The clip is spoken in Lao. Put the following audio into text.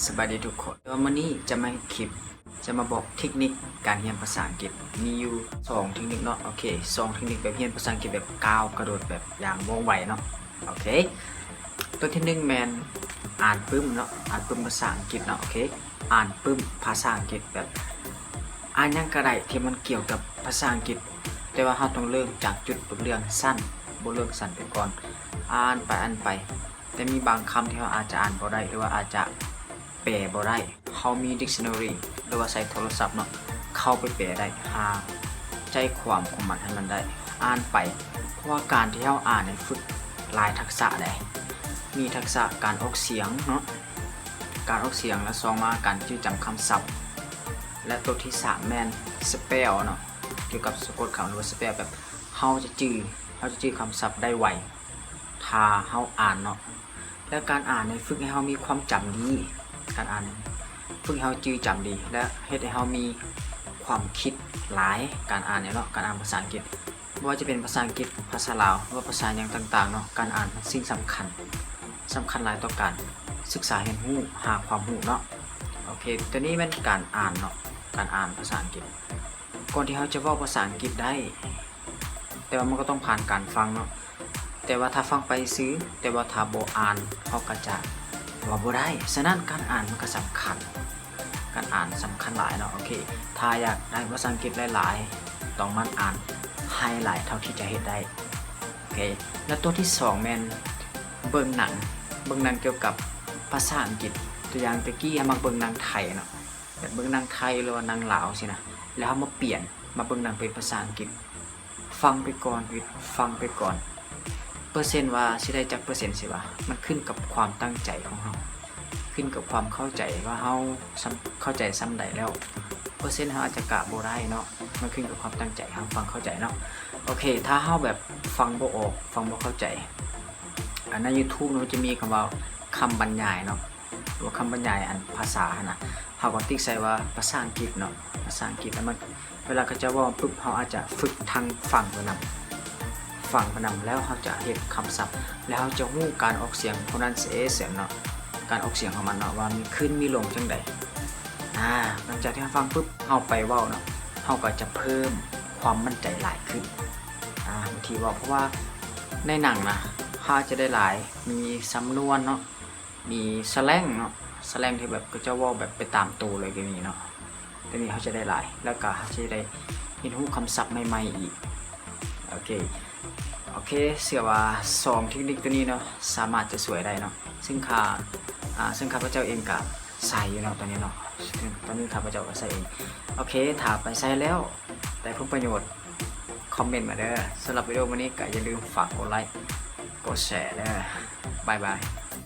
ສະບາຍດີທຸກຄົນ. ເອີ ມື້ນີ້ຈະມາເຮັດຄລິບ ຈະມາບອກເທັກນິກການຮຽນພາສາອັງກິດ. ມີຢູ່ສອງເທັກນິກເນາະ. ໂອເຄ ສອງເທັກນິກແບບຮຽນພາສາອັງກິດແບບກ້າວກະໂດດ ແບບຢ່າງວ່ອງໄວເນາະ. ໂອເຄ ຕົວທີໜຶ່ງແມ່ນອ່ານປຶ້ມເນາະ, ອ່ານປຶ້ມພາສາອັງກິດເນາະ. ໂອເຄ ອ່ານປຶ້ມພາສາອັງກິດ ແບບອ່ານຫຍັງກະໄດ້ທີ່ມັນກ່ຽວກັບພາສາອັງກິດ, ແຕ່ວ່າເຮົາຕ້ອງເລີ່ມຈາກຈຸດບົດເລື່ອງສັ້ນ, ບົດເລື່ອງສັ້ນໄປກ່ອນ, ອ່ານໄປ, ອ່ານໄປ. ແຕ່ມີບາງຄຳທີ່ເຮົາອາດຈະອ່ານບໍ່ໄດ້ ຫຼືວ່າອາດຈະແປບໍ່ໄດ້, ເຮົາມີດິກຊັນນາຣີ ຫຼືວ່າໃຊ້ໂທລະສັບເນາະ ເຂົ້າໄປແປໄດ້, ຫາໃຈຄວາມຂອງມັນໃຫ້ມັນໄດ້, ອ່ານໄປ. ເພາະວ່າການທີ່ເຮົາອ່ານນີ້ຝຶກຫຼາຍທັກສະໃດ໋, ມີທັກສະການອອກສຽງເນາະ, ການອອກສຽງ, ແລະ ສອງມາການຈື່ຈຳຄຳສັບ, ແລະ ຕົວທີສາມແມ່ນສະເປວເນາະ, ກ່ຽວກັບສະກົດຄຳ ຫຼືວ່າສະເປວ, ແບບເຮົາຈະຈື່, ເຮົາຈະຈື່ຄຳສັບໄດ້ໄວ ຖ້າເຮົາອ່ານເນາະ. ແລະ ການອ່ານນີ້ຝຶກໃຫ້ເຮົາມີຄວາມຈຳດີ, ການອ່ານນີ້ຝຶກໃຫ້ເຮົາຈື່ຈຳດີ ແລະ ເຮັດໃຫ້ເຮົາມີຄວາມຄິດຫຼາຍ. ການອ່ານນີ້ເນາະ, ການອ່ານພາສາອັງກິດ, ບໍ່ວ່າຈະເປັນພາສາອັງກິດ, ພາສາລາວ ຫຼືວ່າພາສາຫຍັງຕ່າງໆເນາະ, ການອ່ານເປັນສິ່ງສຳຄັນ, ສຳຄັນຫຼາຍຕໍ່ການສຶກສາຮຽນຮູ້, ຫາຄວາມຮູ້ເນາະ. ໂອເຄ ຕົວນີ້ແມ່ນການອ່ານເນາະ, ການອ່ານພາສາອັງກິດ. ກ່ອນທີ່ເຮົາຈະເວົ້າພາສາອັງກິດໄດ້, ແຕ່ວ່າມັນກໍຕ້ອງຜ່ານການຟັງເນາະ. ແຕ່ວ່າຖ້າຟັງໄປຊື່, ແຕ່ວ່າຖ້າບໍ່ອ່ານ, ເຮົາກໍຈະເວົ້າບໍ່ໄດ້. ສະນັ້ນການອ່ານມັນກໍສຳຄັນ, ການອ່ານສຳຄັນຫຼາຍເນາະ. ໂອເຄ ຖ້າຢາກໄດ້ພາສາອັງກິດຫຼາຍໆ, ຕ້ອງໝັ່ນອ່ານໃຫ້ຫຼາຍເທົ່າທີ່ຈະເຮັດໄດ້. ໂອເຄ ແລ້ວຕົວທີສອງແມ່ນເບິ່ງໜັງ, ເບິ່ງໜັງກ່ຽວກັບພາສາອັງກິດ. ຕົວຢ່າງແຕ່ກີ້ເຮົາມັກເບິ່ງໜັງໄທເນາະ, ແບບເບິ່ງໜັງໄທ ຫຼືວ່າໜັງລາວຊີ້ນະ, ແລ້ວເຮົາມາປ່ຽນມາເບິ່ງໜັງເປັນພາສາອັງກິດ. ຟັງໄປກ່ອນ, ຟັງໄປກ່ອນ. ເປີເຊັນວ່າຊິໄດ້ຈັກເປີເຊັນຊິວ່າ, ມັນຂຶ້ນກັບຄວາມຕັ້ງໃຈຂອງເຮົາ, ຂຶ້ນກັບຄວາມເຂົ້າໃຈວ່າເຮົາ ເຂົ້າໃຈສ່ຳໃດແລ້ວ. ເປີເຊັນເຮົາອາດຈະກະບໍ່ໄດ້ເນາະ, ມັນຂຶ້ນກັບຄວາມຕັ້ງໃຈເຮົາ, ຟັງເຂົ້າໃຈເນາະ. ໂອເຄ ຖ້າເຮົາແບບຟັງບໍ່ອອກ, ຟັງບໍ່ເຂົ້າໃຈ, ອັນໃນຢູທູບມັນຈະມີຄຳວ່າຄຳບັນຍາຍເນາະ, ຫຼືວ່າຄຳບັນຍາຍອັນພາສາຫັ້ນນະ, ເຮົາກໍຕິກໃສ່ວ່າພາສາອັງກິດເນາະ, ພາສາອັງກິດ. ແລ້ວມັນ ເວລາເຂົາເຈົ້າເວົ້າປຶບ, ເຮົາອາດຈະຝຶກທັງຟັງໄປນຳ, ຟັງໄປນຳ, ແລ້ວເຮົາຈະເຮັດຄຳສັບ, ແລ້ວເຮົາຈະຮູ້ການອອກສຽງ pronunciation ເນາະ, ການອອກສຽງຂອງມັນເນາະ, ວ່າມີຂຶ້ນມີລົງຈັ່ງໃດ. ອາ ຫຼັງຈາກທີ່ເຮົາຟັງປຶບ, ເຮົາໄປເວົ້າເນາະ, ເຮົາກໍຈະເພີ່ມຄວາມໝັ້ນໃຈຫຼາຍຂຶ້ນ, ອາ ວິທີເວົ້າ. ເພາະວ່າໃນໜັງນະ, ເຮົາອາດຈະໄດ້ຫຼາຍ, ມີສຳນວນເນາະ, ມີສະແລັງເນາະ, ສະແລັງທີ່ແບບເຂົາເຈົ້າເວົ້າແບບໄປຕາມໂຕເລີຍກໍມີເນາະ. ຕົວນີ້ເຮົາຈະໄດ້ຫຼາຍ, ແລ້ວກໍເຮົາຈະໄດ້ຮຽນຮູ້ຄຳສັບໃໝ່ໆອີກ. ໂອເຄ ໂອເຄ ເຊື່ອວ່າສອງເທັກນິກຕົວນີ້ເນາະ ສາມາດຈະຊ່ວຍໄດ້ເນາະ. ເຊິ່ງຂ້າ ອາ ເຊິ່ງຂ້າພະເຈົ້າເອງກໍໃຊ້ຢູ່ເນາະ ຕອນນີ້ເນາະ, ຕອນນີ້ຂ້າພະເຈົ້າກໍໃຊ້ເອງ. ໂອເຄ ຖ້າໄປໃຊ້ແລ້ວໄດ້ຜົນປະໂຫຍດ, ຄອມເມັນມາເດີ. ສຳລັບວິດີໂອມື້ນີ້ກໍຢ່າລືມຝາກກົດໄລ ກົດແຊເດີ. ບາຍບາຍ.